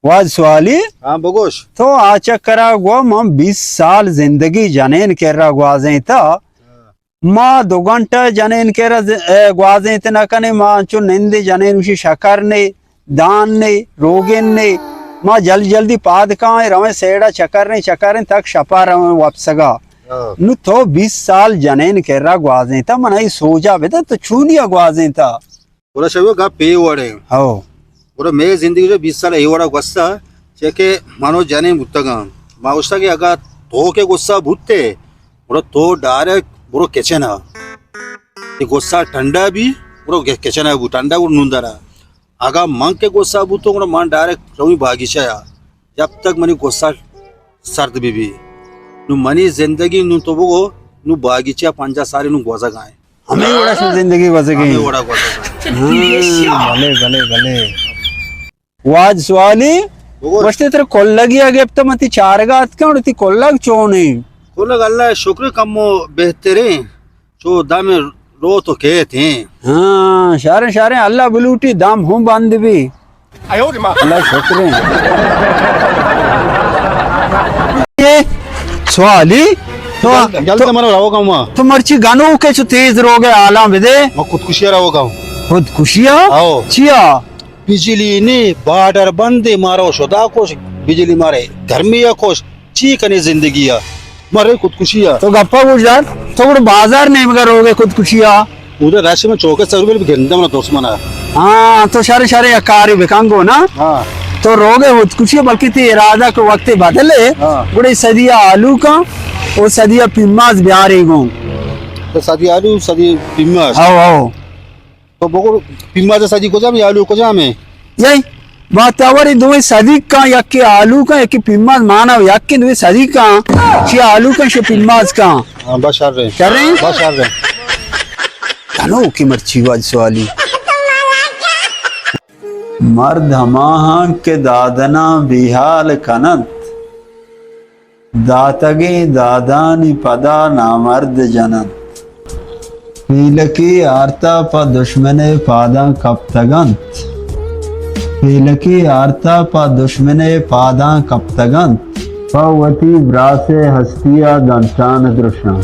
واجہ سوالی، ہاں، بگوش۔ تو آ چکرا گو من بیست سال زندگی جنین کرا گوازینتا۔ ما دو گھنٹہ جنین کرا ز-، اے، گوازینت نہ کنیں، ما انچو نندیں جنین وشی شکر نے، دان نے، روگن نے، ما جلد جلدی پاد کائیں، رویں سیڑا چکر نے، چکر نے، تک شپا رویں وپسگا۔ ہاں۔ نو تو بیست سال جنین کرا گوازینتا، من ای سوجا بدا تو چونیا گوازینتا؟ گڑا شبیو گپ اے وڑ ایں۔ ہو۔ گڑا مئے زندگی جو بیست سال اے وڑا گوستا، چیا کہ منو جنین بوتگاں۔ ما گوشتا کہ اگا تو کہ غصہ بوتے، گڑا تو ڈائریکٹ برو کچن ءَ۔ کہ غصہ ٹھنڈا بی، گڑا کچن ءَ بو، ٹھنڈا گڑا نوندرا۔ اگا من کہ غصہ بوتو، گڑا من ڈائریکٹ روی باغیچہ ءَ، جب تک منی غصہ سرد بی بی۔ نو منی زندگی نو تو بگو، نو باغیچہ پنجاہ سال نو گوزگ ائیں۔ ہمے وڑا شو زندگی گوزگی۔ ہمے وڑا گوزگی۔ ہاں، بلے، بلے، بلے۔ واجہ سوالی، بگوش۔ گوشتے ترا کلگی ءَ گپت، من تی چارگا اتکاں، گڑا تی کلگ چونیں؟ کلگ اللہ شکر کمو بہتریں، چو دم روت و کیت ہیں۔ ہاں، شاریں، شاریں، اللہ بلوٹی دم ہوں بند بی۔ اللہ شکر ایں۔ اے سوالی، تو، جلد، جلد تو، مرا روگا ہوں۔ تو مرچی گنوکے چو تیز روگے حالاں بدے۔ ما خودکشی روگا ہوں۔ خودکشی؟ آؤ۔ چیا؟ بجلی نی، بارڈر بندے، مارا شدا کش، بجلی مارے گرمی ءَ کش، چی کنے زندگی ءَ؟ مرے خودکشی ءَ۔ تو گپا گوش دار، تو گڑا بازار نیمگا روگے خودکشی ءَ؟ اودے رش میں چوکے سر بل گندم نا دشمن ءَ۔ ہاں، تو شر شر یک کاری بکن گو نا۔ ہاں۔ تو روگے خودکشی ءَ، بلکہ تی ارادہ کو وقت بدلے، ہاں۔ گڑے صدی آلو کن، او صدی پیماز بیارے گو۔ تو صدی آلو، صدی پیماز۔ How, how. تو بگو، پیماز سدی کجام یا آلو کجام ہے؟ یہی باتاور دوئیں سدی کا، یکی آلو کا، یکی پیماز مانا، یکی دوئیں سدی کا، چی آلو کا، چی پیماز کا۔ ہاں، بس شر رہے۔ شر رہے؟ بس شر رہے۔ کنو کی مرچی واج سوالی۔ مرد ہماہاں کہ دادنا بیحال کننت۔ داتگیں دادانی پدا نامرد جننت۔ پیلکی آرتا پہ دشمن ءِ پاداں کپتگ انت۔ پیلکی آرتا پہ دشمن ءِ پاداں کپتگ انت۔ پہ وتی براس ءِ ہستی ءَ دنتان درشاں۔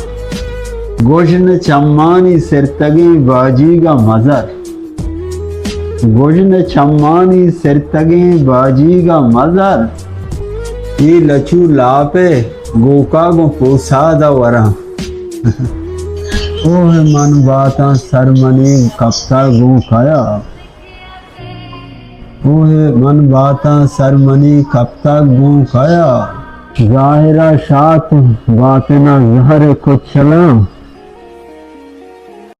گژن چمانی سرتگیں باجیگ ءَ مزر۔ گژن چمانی سرتگیں باجیگ ءَ مزر، اے لچو لاپ ءِ گوکا گوں پوساد ءَ وراں۔ اوہ من باتاں سر منی کپتگ گوں کیا؟ اوہ من باتاں سر منی کپتگ گوں کیا؟ ظاہر ءَ شات، باطن ءَ زہر کچلاں۔